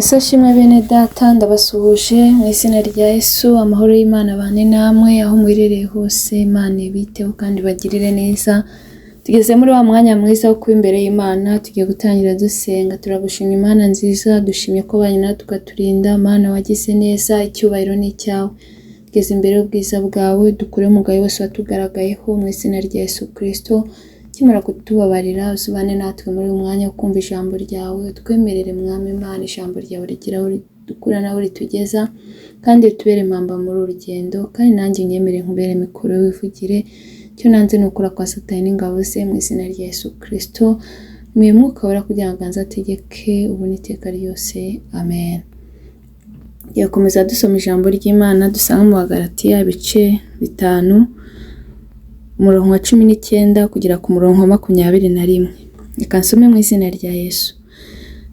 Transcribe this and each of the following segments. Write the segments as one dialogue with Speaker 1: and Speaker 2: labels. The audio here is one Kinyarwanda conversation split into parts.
Speaker 1: Yesu ashimwe bene data, ndabasuhuje mu izina rya Yesu. Amahoro y'Imana abane namwe aho muherereye hose. Imana ibiteho kandi ibagirire neza. Tugeze muri wa mwanya mwiza wo kuba imbere y'Imana, tugiye gutangira dusenga. Turagushima Imana nziza, dushimye ko ubanye natwe ukaturinda. Mana wagize neza, icyubahiro ni icyawe. Tugeze imbere y'ubwiza bwawe, dukure umugayo wose watugaragayeho mu izina rya Yesu Kristo. Ukimara kutubabarira, uzubane natwe muri uyu mwanya wo kumva ijambo ryawe. Twemerere Mwami Imana, ijambo ryawe rigira aho ridukura n'aho ritugeza, kandi ritubere impamba muri uru rugendo. Kandi nanjye unyemere nkubere mikoro wivugire. Icyo nanze ni ukura kwa Satani n'ingabo ze mu izina rya Yesu Kristo. Muhe Mwuka Wera kugira ngo aganze ategeke ubu n'iteka ryose. Amen. Tugiye gukomeza dusoma ijambo ry'Imana dusanga mu Bagalatiya ibice 5, umurongo wa 19 kugera ku murongo wa 21. Reka nsome mu izina rya Yesu.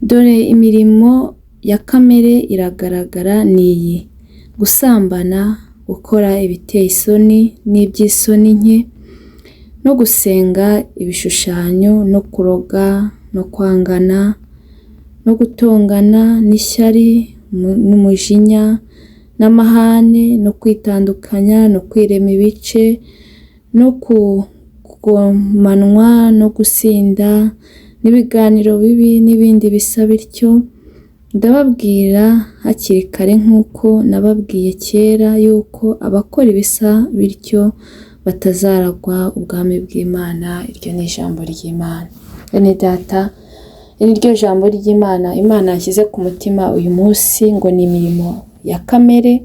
Speaker 1: Dore imirimo ya kamere iragaragara ni iyi: gusambana, gukora ibiteye isoni n'iby'isoni nke, no gusenga ibishushanyo, no kuroga, no kwangana, no gutongana, n'ishyari, n'umujinya, n'amahane, no kwitandukanya, no kwirema ibice, no kugomanwa, no gusinda, n'ibiganiro bibi n'ibindi bisa bityo. Ndababwira hakiri kare nk'uko nababwiye kera, yuko abakora ibisa bityo batazaragwa ubwami bw'Imana. Iryo ni ijambo ry'Imana. Bene data, iri ni ryo jambo ry'Imana Imana yashyize ku mutima uyu munsi, ngo ni imirimo ya kamere.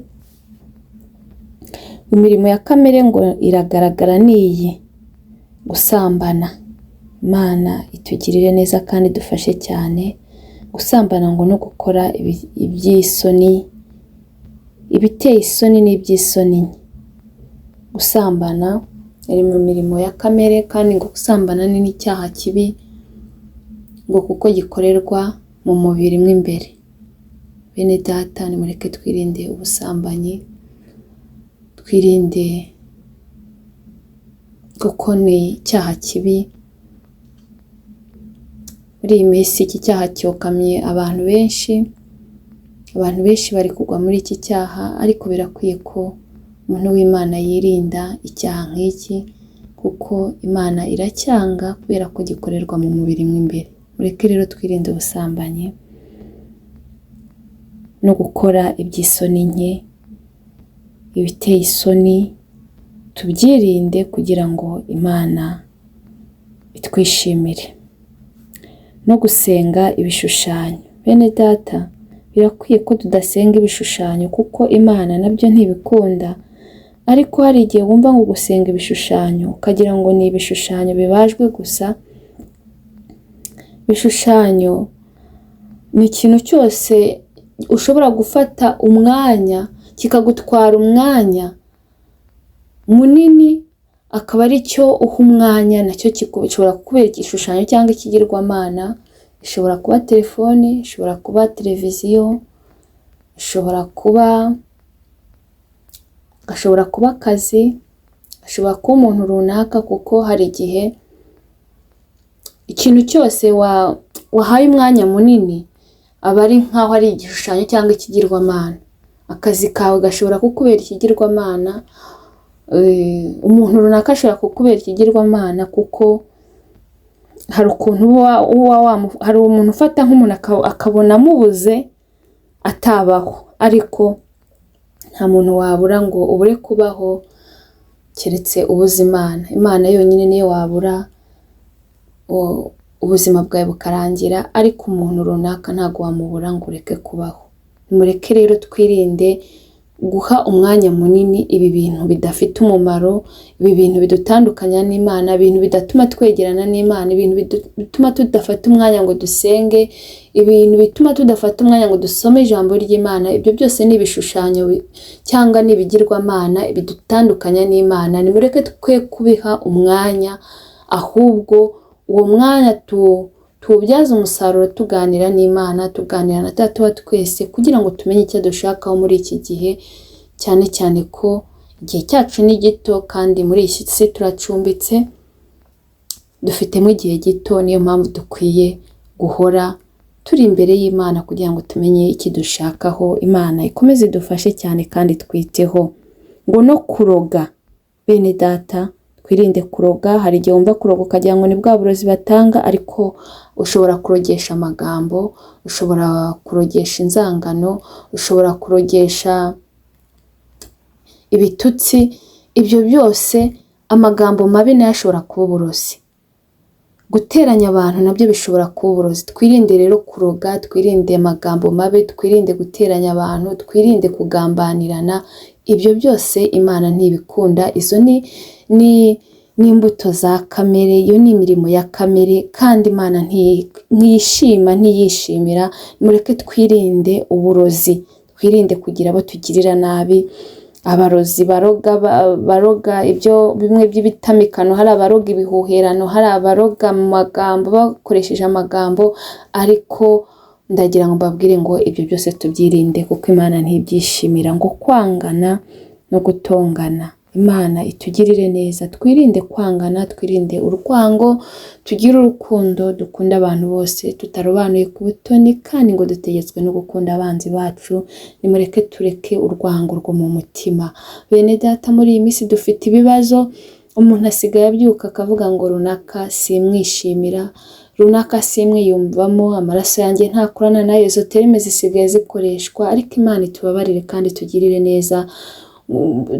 Speaker 1: Imirimo ya kamere ngo iragaragara ni iyi: gusambana. Imana itugirire neza kandi idufashe cyane. Gusambana ngo no gukora iby'isoni, ibiteye isoni n'iby'isoni nke. Gusambana iri mu mirimo ya kamere, kandi ngo gusambana ni n'icyaha kibi, ngo kuko gikorerwa mu mubiri mo imbere. Bene data, nimureke twirinde ubusambanyi, twirinde kuko ni icyaha kibi. Muri iyi minsi iki cyaha cyokamye abantu benshi, abantu benshi bari kugwa muri iki cyaha, ariko birakwiye ko umuntu w'Imana yirinda icyaha nk'iki, kuko Imana iracyanga kubera ko gikorerwa mu mubiri mo imbere. Mureke rero twirinde ubusambanyi no gukora iby'isoni nke, ibiteye isoni, tubyirinde kugira ngo Imana itwishimire. No gusenga ibishushanyo. Bene data, birakwiye ko tudasenga ibishushanyo kuko Imana nabyo ntibikunda, ariko hari igihe wumva ngo gusenga ibishushanyo ukagira ngo ni ibishushanyo bibajwe gusa. Ibishushanyo ni ikintu cyose ushobora gufata umwanya, kikagutwara umwanya munini, akaba ari cyo uha umwanya, nacyo gishobora kukubera igishushanyo cyangwa ikigirwamana. Ishobora kuba telefoni, ishobora kuba televiziyo, gashobora kuba akazi, ashobora kuba umuntu runaka, kuko hari igihe ikintu cyose wahaye umwanya munini aba ari nk'aho ari igishushanyo cyangwa ikigirwamana. Akazi kawe gashobora kukubera ikigirwamana, umuntu runaka ashobora kukubera ikigirwamana, kuko hari ukuntu hari umuntu ufata nk'umuntu akabona amubuze atabaho, ariko nta muntu wabura ngo ubure kubaho keretse ubuze Imana. Imana yonyine niyo wabura ubuzima bwawe bukarangira, ariko umuntu runaka ntabwo wamubura ngo ureke kubaho. Nimureke rero twirinde guha umwanya munini ibi bintu bidafite umumaro, ibi bintu bidutandukanya n'Imana, ibintu bidatuma twegerana n'Imana, ibintu bituma tudafata umwanya ngo dusenge, ibintu bituma tudafata umwanya ngo dusome ijambo ry'Imana. Ibyo byose ni ibishushanyo cyangwa ni ibigirwamana bidutandukanya n'Imana. Nimureke twe kubiha umwanya, ahubwo uwo mwanya tuwubyaze umusaruro tuganira n'Imana, tuganira na Data wa twese, kugira ngo tumenye icyo dushakaho muri iki gihe, cyane cyane ko igihe cyacu ni gito kandi muri iyi si turacumbitse, dufitemo igihe gito, niyo mpamvu dukwiye guhora turi imbere y'Imana kugira ngo tumenye ikidushakaho. Imana ikomeze idufashe cyane kandi twiteho. Ngo no kuroga, bene data, twirinde kuroga. Hari igihe wumva kuroga ukagira ngo ni bwa burozi batanga, ariko ushobora kurogesha amagambo, ushobora kurogesha inzangano, ushobora kurogesha ibitutsi, ibyo byose amagambo mabi nayo ashobora kuba uburozi. Guteranya abantu nabyo bishobora kuba uburozi. Twirinde rero kuroga, twirinde amagambo mabi, twirinde guteranya abantu, twirinde kugambanirana, ibyo byose Imana ntibikunda. Izo ni n'imbuto za kamere, iyo ni imirimo ya kamere, kandi Imana ntiyishima, ntiyishimira. Mureke twirinde uburozi, twirinde kugira abo tugirira nabi. Abarozi baroga ibyo bimwe by'ibitamikano, hari abaroga ibihuherano, hari abaroga mu magambo bakoresheje amagambo, ariko ndagira ngo mbabwire ngo ibyo byose tubyirinde kuko Imana ntibyishimira. Ngo kwangana no gutongana, Imana itugirire neza, twirinde kwangana, twirinde urwango, tugire urukundo, dukunde abantu bose tutarobanuye ku butoni, kandi ngo dutegetswe no gukunda abanzi bacu. Nimureke tureke urwango rwo mu mutima. Bene data, muri iyi minsi dufite ibibazo, umuntu asigaye abyuka akavuga ngo runaka simwishimira, runaka simwiyumvamo, amaraso yanjye ntakorana nayo. Izo terime zisigaye zikoreshwa, ariko Imana itubabarire kandi tugirire neza,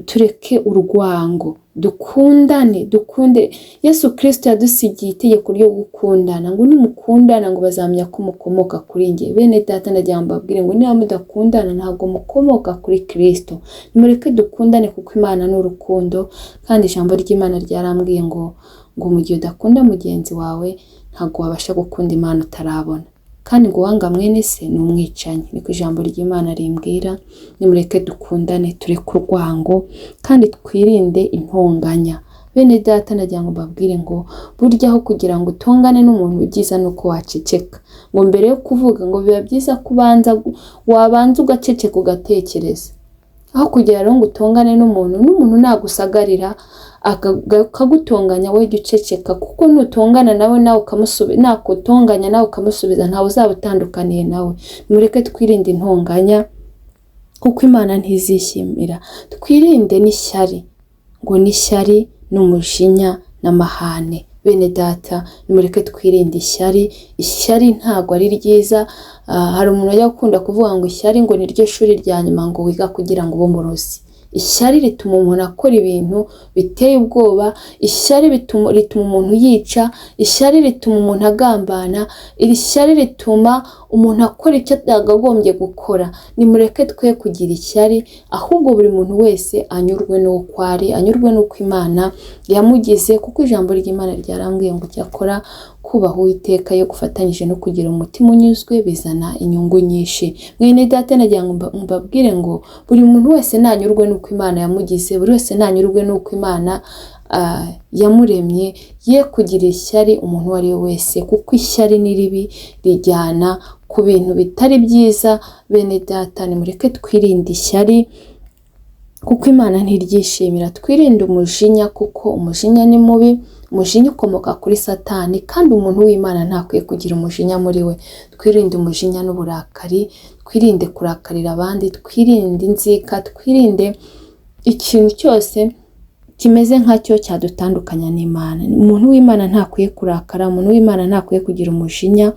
Speaker 1: tureke urwango, dukundane, dukunde. Yesu Kristo yadusigiye itegeko ryo gukundana, ngo nimukundana ngo bazamenya ko mukomoka kuri njye. Bene data, ndagira ngo mbabwire ngo niba mudakundana ntabwo mukomoka kuri Kristo. Nimureke dukundane kuko Imana ni urukundo, kandi ijambo ry'Imana ryarambwiye ngo mu gihe udakunda mugenzi wawe ntabwo wabasha gukunda Imana utarabona, kandi ngo uwanga mwene se ni umwicanyi, niko ijambo ry'Imana rimbwira. Nimureke dukundane, tureke urwango kandi twirinde intonganya. Bene data, ndagira ngo mbabwire ngo burya aho kugira ngo utongane n'umuntu, ibyiza ni uko waceceka. Ngo mbere yo kuvuga ngo biba byiza ko wabanza ugaceceka ugatekereza, aho kugira rero ngo utongane n'umuntu, n'umuntu nagusagarira akagutonganya wowe jya uceceka, kuko nutongana nawe nawe ukamusubiza, nakutonganya nawe ukamusubiza, ntawe uzaba utandukaniye nawe. Nimureke twirinde intonganya kuko Imana ntizishimira. Twirinde n'ishyari, ngo n'ishyari n'umujinya n'amahane. Bene data, nimureke twirinde ishyari. Ishyari ntabwo ari ryiza. Hari umuntu ajya gukunda kuvuga ngo ishyari ngo ni ryo shuri rya nyuma ngo wiga kugira ngo ube umurozi. Ishyari rituma umuntu akora ibintu biteye ubwoba, ishyari rituma umuntu yica, ishyari rituma umuntu agambana, iri shyari rituma umuntu akora icyo atakagombye gukora. Nimureke twe kugira ishyari, ahubwo buri muntu wese anyurwe n'uko ari, anyurwe n'uko Imana yamugize, kuko ijambo ry'Imana ryarambwiye ngo cyakora kubaha Uwiteka iyo gufatanyije no kugira umutima unyuzwe bizana inyungu nyinshi. Mwene data, nagira ngo mbabwire ngo buri muntu wese nanyurwe n'uko Imana yamugize, buri wese nanyurwe n'uko Imana yamuremye, ye kugira ishyari umuntu uwo ari we wese, kuko ishyari ni ribi, rijyana ku bintu bitari byiza. Bene data, nimureke twirinde ishyari kuko Imana ntiryishimira. Twirinde umujinya kuko umujinya ni mubi, umujinya ukomoka kuri Satani, kandi umuntu w'Imana ntakwiye kugira umujinya muri we. Twirinde umujinya n'uburakari, twirinde kurakarira abandi, twirinde inzika, twirinde ikintu cyose kimeze nkacyo cyadutandukanya n'Imana. Umuntu w'Imana ntakwiye kurakara, umuntu w'Imana ntakwiye kugira umujinya,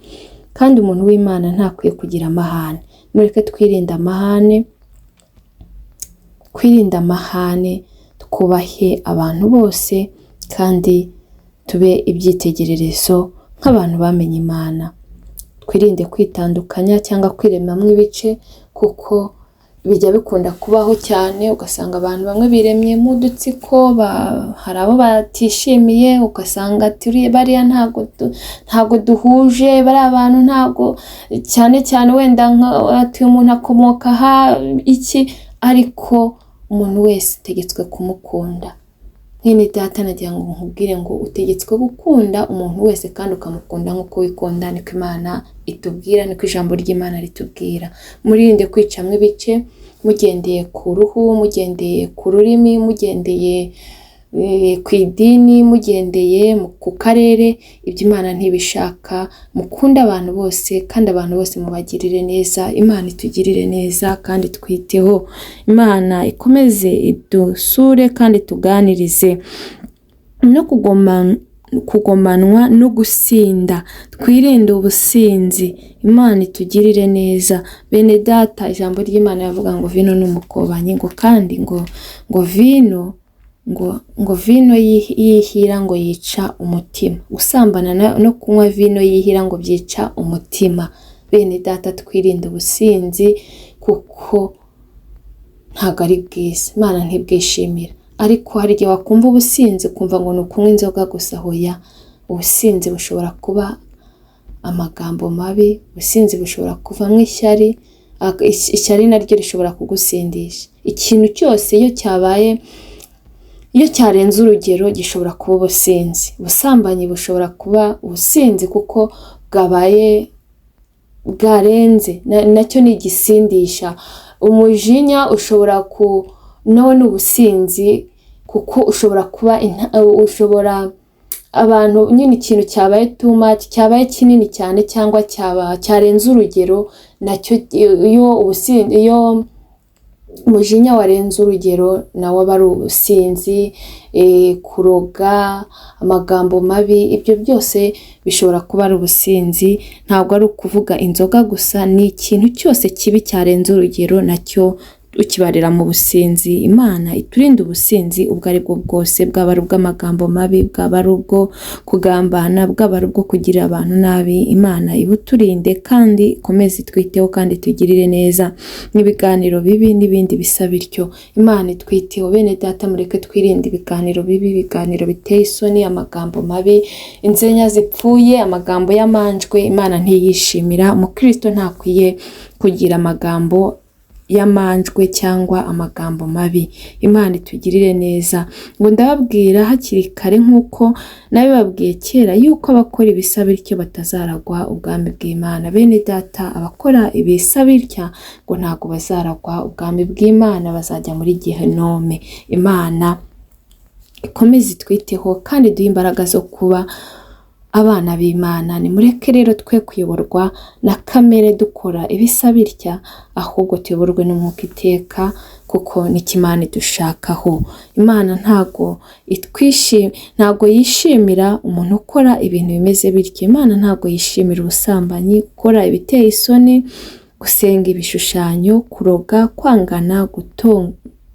Speaker 1: kandi umuntu w'Imana ntakwiye kugira amahane. Mureke twirinde amahane, twirinde amahane, twubahe abantu bose kandi tube ibyitegererezo nk'abantu bamenye Imana. Twirinde kwitandukanya cyangwa kwiremamo ibice, kuko bijya bikunda kubaho cyane, ugasanga abantu bamwe biremyemo udutsiko, hari abo batishimiye, ugasanga bariya ntabwo duhuje, bariya bantu ntabwo, cyane cyane wenda ati umuntu akomoka aha iki, ariko umuntu wese utegetswe kumukunda. Mwene data, nagira ngo nkubwire ngo utegetswe gukunda umuntu wese kandi ukamukunda nk'uko wikunda, niko Imana itubwira, niko ijambo ry'Imana ritubwira. Murinde kwicamo ibice mugendeye ku ruhu, mugendeye ku rurimi, mugendeye ku idini, mugendeye ku karere, ibyo Imana ntibishaka. Mukunde abantu bose kandi abantu bose mubagirire neza. Imana itugirire neza kandi twiteho. Imana ikomeze idusure kandi tuganirize. No kugomanwa no gusinda, twirinde ubusinzi. Imana itugirire neza. Bene data, ijambo ry'Imana yavuga ngo vino ni umukobanyi, ngo kandi ngo vino ngo vino yihira ngo yica umutima. Gusambana no kunywa vino yihira ngo byica umutima. Bene data, twirinde ubusinzi kuko ntabwo ari bwiza, Imana ntibwishimira. Ariko hari igihe wakumva ubusinzi ukumva ngo ni ukunywa inzoga gusa. Hoya, ubusinzi bushobora kuba amagambo mabi, ubusinzi bushobora kuvamo ishyari, ishyari naryo rishobora kugusindisha. Ikintu cyose iyo cyabaye, iyo cyarenze urugero gishobora kuba ubusinzi. Ubusambanyi bushobora kuba ubusinzi kuko bwabaye bwarenze, nacyo ni igisindisha. Umujinya ushobora ku nawo ni ubusinzi kuko ushobora kuba ushobora abantu nyine ikintu cyabaye too much, cyabaye kinini cyane cyangwa cyaba cyarenze urugero, nacyo iyo umujinya warenze urugero nawo aba ari ubusinzi. Kuroga, amagambo mabi, ibyo byose bishobora kuba ari ubusinzi. Ntabwo ari ukuvuga inzoga gusa, ni ikintu cyose kibi cyarenze urugero nacyo ukibarira mu businzi. Imana iturinde ubusinzi ubwo ari bwo bwose, bwaba ari ubw'amagambo mabi, bwaba ari ubwo kugambana, bwaba ari ubwo kugirira abantu nabi. Imana ibuturinde kandi ikomeze itwiteho kandi itugirire neza, n'ibiganiro bibi n'ibindi bisa bityo. Imana itwiteho. Bene data, mureke twirinde ibiganiro bibi, ibiganiro biteye isoni, amagambo mabi, inzenya zipfuye, amagambo y'amanjwe. Imana ntiyishimira. Umukristo ntakwiye kugira amagambo y'amanjwe cyangwa amagambo mabi. Imana itugirire neza. Ngo ndababwira hakiri kare nk'uko nabibabwiye kera, yuko abakora ibisa bityo batazaragwa ubwami bw'Imana. Bene data, abakora ibisa bitya ngo ntabwo bazaragwa ubwami bw'Imana, bazajya muri gihenome. Imana ikomeze itwiteho kandi duhe imbaraga zo kuba abana b'Imana. Nimureke rero twe kuyoborwa na kamere dukora ibisa bitya, ahubwo tuyoborwe n'umwuka iteka, kuko nicyo Imana idushakaho. Imana ntabwo yishimira umuntu ukora ibintu bimeze bityo. Imana ntabwo yishimira ubusambanyi, gukora ibiteye isoni, gusenga ibishushanyo, kuroga, kwangana,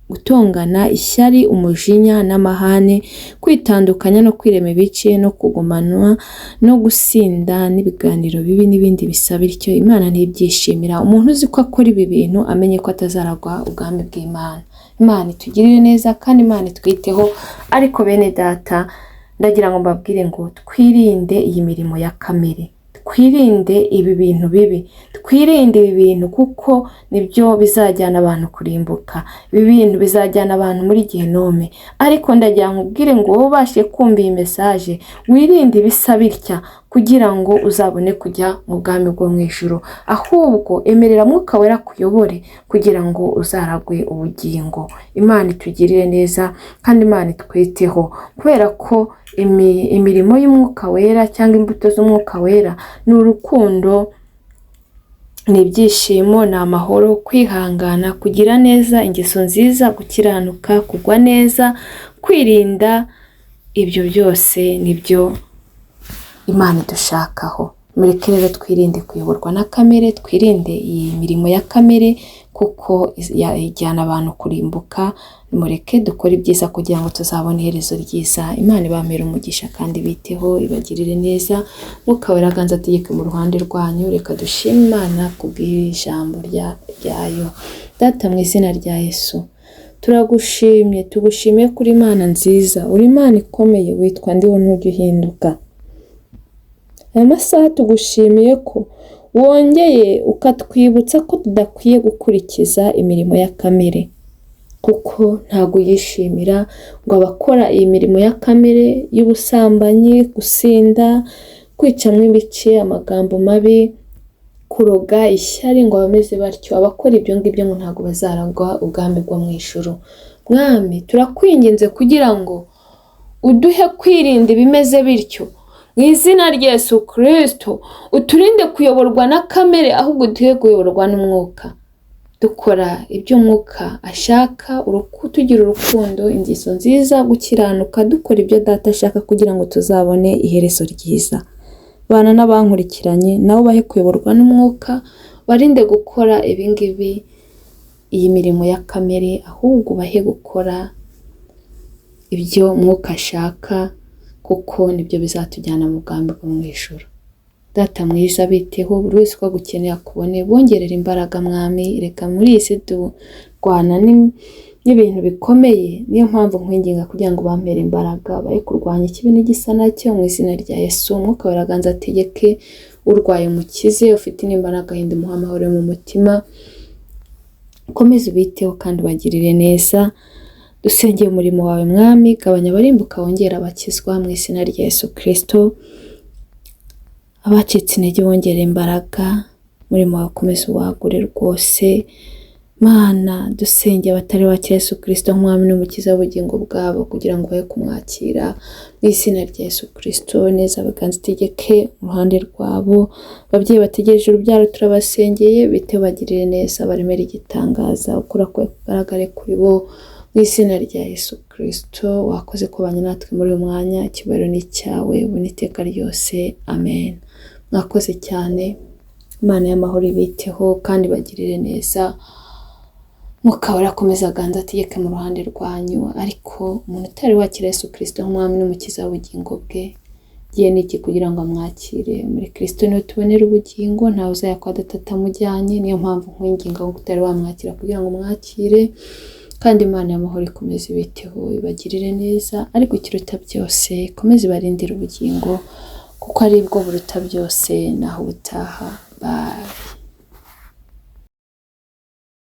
Speaker 1: gutongana, ishyari, umujinya n'amahane, kwitandukanya no kwirema ibice, no kugumanwa no gusinda n'ibiganiro bibi n'ibindi bisa bityo. Imana ntibyishimira. Umuntu uzi ko akora ibi bintu amenye ko atazaragwa ubwami bw'Imana. Imana itugirire neza kandi Imana itwiteho. Ariko bene data, ndagira ngo mbabwire ngo twirinde iyi mirimo ya kamere, twirinde ibi bintu bibi, twirinde ibi bintu kuko nibyo bizajyana abantu kurimbuka. Ibi bintu bizajyana abantu muri gihenome. Ariko ndagira ngo nkubwire ngo wowe ubashe kumva iyi message, wirinde ibisa bitya kugira ngo uzabone kujya mu bwami bwo mu ijuru. Ahubwo emerera Mwuka Wera akuyobore kugira ngo uzaragwe ubugingo. Imana itugirire neza kandi Imana itwiteho, kubera ko imirimo y'Umwuka Wera cyangwa imbuto z'Umwuka Wera ni urukundo, ni ibyishimo, ni amahoro, kwihangana, kugira neza, ingeso nziza, gukiranuka, kugwa neza, kwirinda. Ibyo byose nibyo Imana idushakaho. Mureke rero twirinde kuyoborwa na kamere, twirinde iyi mirimo ya kamere kuko ijyana abantu kurimbuka. Mureke dukore ibyiza kugira ngo tuzabone iherezo ryiza. Imana ibamere umugisha kandi biteho, ibagirire neza. Mwuka Wera aganze ategeke mu ruhande rwanyu. Reka dushime Imana kubw'iri jambo ryayo. Data, mu izina rya Yesu turagushimye, tugushimiye kuri Imana nziza, uri Imana ikomeye, witwa ndiho ntujya uhinduka. Aya masaha tugushimiye ko wongeye ukatwibutsa ko tudakwiye gukurikiza imirimo ya kamere, kuko ntabwo uyishimira. Ngo abakora iyi mirimo ya kamere y'ubusambanyi, gusinda, kwicamo ibice, amagambo mabi, kuroga, ishyari, ngo abameze batyo, abakora ibyo ngibyo ngo ntabwo bazaragwa ubwami bwo mu ijuru. Mwami, turakwinginze kugira ngo Uduhe kwirinda ibimeze bityo mu izina rya Yesu Kristo. Uturinde kuyoborwa na kamere, ahubwo uduhe kuyoborwa n'umwuka, dukora ibyo umwuka ashaka, tugira urukundo, ingeso nziza, gukiranuka, dukora ibyo data ashaka kugira ngo tuzabone iherezo ryiza. Bana n'abankurikiranye nabo bahe kuyoborwa n'umwuka, barinde gukora ibingibi, iyi mirimo ya kamere, ahubwo bahe gukora ibyo umwuka ashaka, kuko nibyo bizatujyana mu bwami bwo mu ijuru. Data mwiza, biteho buri wese uko agukeneye akubone, bongerera imbaraga mwami. Reka muri iyi si turwana n'ibintu bikomeye, niyo mpamvu nkwinginga kugira ngo bampere imbaraga, bahe kurwanya ikibi n'igisa nacyo mu izina rya Yesu. Umwuka weraganza ategeke, urwaye umukize, ufite intimba n'agahinda umuhe amahoro mu mutima, ukomeze ubiteho kandi ubagirire neza. Dusengeye umurimo wawe mwami, gabanya abarimbuka wongera abakizwa mu izina rya Yesu Kristo. Abacitse intege wongere imbaraga, umurimo wawe ukomeze uwagure rwose. Mana, dusengeye abatari bakira Yesu Kristo nk'umwami n'umukiza w'ubugingo bwabo kugira ngo babe kumwakira mu izina rya Yesu Kristo. Neza biganza itegeke uruhande rwabo. Ababyeyi bategereje urubyaro turabasengeye, bite bagirire neza, baremere igitangaza, ukura kwe kugaragare kuri bo mu izina rya Yesu Kristo. Wakoze kubanya natwe muri uyu mwanya, icyubahiro ni icyawe ubu n'iteka ryose, amen. Mwakoze cyane, Imana y'amahoro ibiteho kandi bagirire neza. Mwuka wera akomeza aganze ategeke mu ruhande rwanyu, ariko umuntu utari wakira Yesu Kristo nk'umwami n'umukiza w'ubugingo bwe, gihe ni iki kugira ngo amwakire. Muri Kristo niwe tubonera ubugingo, ntawe uzajya kwa data atamujyanye. Niyo mpamvu nkwinginga ngo utari wamwakira kugira ngo umwakire, kandi Imana y'amahoro ikomeze ibiteho, ibagirire neza, ariko ikiruta byose ikomeze ibarindire ubugingo, kuko ari bwo buruta byose. Naho ubutaha, bye.